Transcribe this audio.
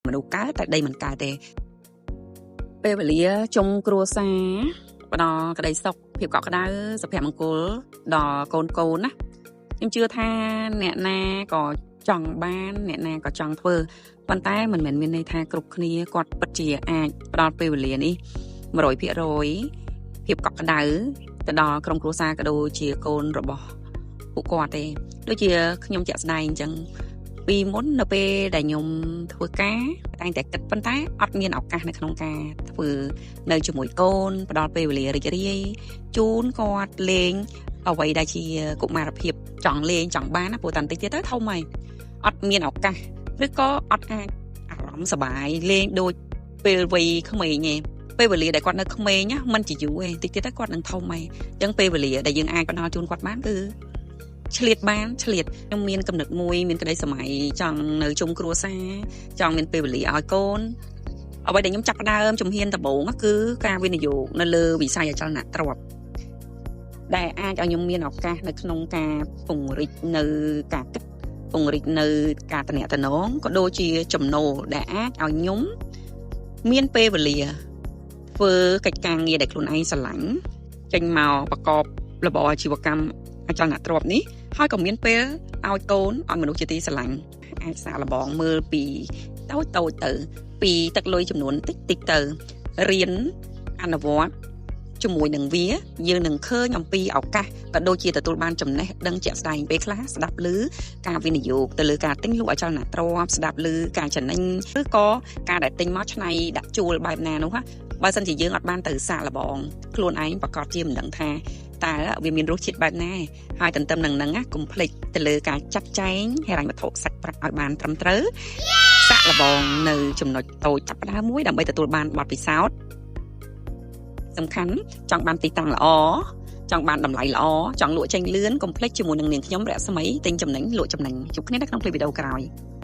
មនុស្សកើតតែដីមិនកើតទេពេលវេលាជុំគ្រួសារផ្ដល់ក្តីសុខភាពកក់ក្ដៅសុភមង្គលដល់កូនកូនណាខ្ញុំជឿថាអ្នកណាក៏ចង់បានអ្នកណាក៏ចង់ធ្វើប៉ុន្តែមិនមែនមានន័យថាគ្រប់គ្នាគាត់ពិតជាអាចផ្ដល់ពេលវេលានេះ100%ភាពកក់ក្ដៅទៅដល់ក្រុមគ្រួសារក៏ដូចជាកូនរបស់ពួកគាត់ទេដូចជាខ្ញុំជាក់ស្ដែងអញ្ចឹងពីមុននៅពេលដែលខ្ញុំធ្វើការតែងតែគិតប៉ុន្តែអត់មានឱកាសនៅក្នុងការធ្វើនៅជាមួយកូនផ្ដល់ពេលវេលារីករាយជូនគាត់លេងអ្វីដែលជាកុមារភាពចង់លេងចង់បានណាព្រោះតែបន្តិចទៀតទៅធំហើយអត់មានឱកាសឬក៏អត់អាចអារម្មណ៍សប្បាយលេងដូចពេលវ័យក្មេងទេពេលវេលាដែលគាត់នៅក្មេងណាមិនជាយូរទេតិចទៀតទៅគាត់នឹងធំហើយអញ្ចឹងពេលវេលាដែលយើងអាចផ្ដល់ជូនគាត់បានគឺឆ្លៀតបានឆ្លៀតខ្ញុំមានកំណត់មួយមានក្តីសម័យចង់នៅជុំគ្រួសារចង់មានពេលវេលាឲ្យកូនអ្វីដែលខ្ញុំចាប់ផ្ដើមជំហានដំបូងគឺការវិនិយោគនៅលើវិស័យអចលនទ្រព្យដែលអាចឲ្យខ្ញុំមានឱកាសនៅក្នុងការពង្រីកនៅការគិតពង្រីកនៅការតំណែងក៏ដូចជាចំណូលដែលអាចឲ្យខ្ញុំមានពេលវេលាធ្វើកិច្ចការងារដែលខ្លួនឯងស្រឡាញ់ចេញមកប្រកបរបរអាជីវកម្មអចលនទ្រព្យនេះហើយក៏មានពេលឲ្យកូនឲ្យមនុស្សជាទីស្រឡាញ់អាចសាកល្បងមើលពីតូចតូចទៅពីទឹកលុយចំនួនតិចតិចទៅរៀនអនុវត្តជាមួយនឹងវាយើងនឹងឃើញអំពីឱកាសក៏ដូចជាទទួលបានចំណេះដឹងជាក់ស្ដែងពេលខ្លះស្ដាប់ឮការវិនិយោគទៅលើការទិញលក់អចលនទ្រព្យស្ដាប់ឮការចំណេញឬក៏ការដែលទិញមកឆ្នៃដាក់ជួលបែបណានោះបើសិនជាយើងអត់បានទៅសាកល្បងខ្លួនឯងប្រកាសជាមិនដឹងថាតើវាមានរសជាតិបែបណាហើយទន្ទឹមនឹងហ្នឹងណាកុំភ្លេចទៅលើការចាត់ចែងហិរញ្ញវត្ថុសាច់ប្រាក់ឲ្យបានត្រឹមត្រូវសាកល្បងនៅចំណុចតូចចាប់ផ្ដើមមួយដើម្បីទទួលបានបទពិសោធន៍សំខាន់ចង់បានទីតាំងល្អចង់បានតម្លៃល្អចង់លក់ចេញលឿនកុំភ្លេចជាមួយនឹងនាងខ្ញុំរស្មីទិញចំណេញលក់ចំណេញជួបគ្នានៅក្នុងคลิปវីដេអូក្រោយ។